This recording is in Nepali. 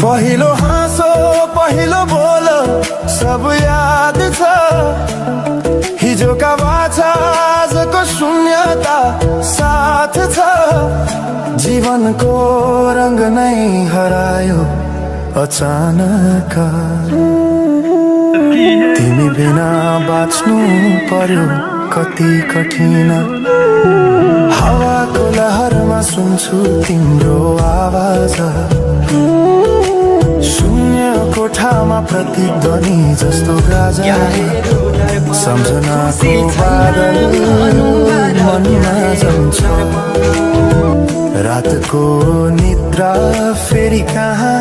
पहिलो हाँसो पहिलो बोलो सब याद छ, हिजोका बाछा आजको शून्यता साथ छ। जीवनको रंग नै हरायो अचानक, तिमी बिना बाँच्नु पर्यो कति कठिन। हावाको लहरमा सुन्छु तिम्रो आवाज, शून्य कोठामा प्रतिध्वनि जस्तो गाजा। सम्झनाको बादल मनमा जम्छ, रातको निद्रा फेरि कहाँ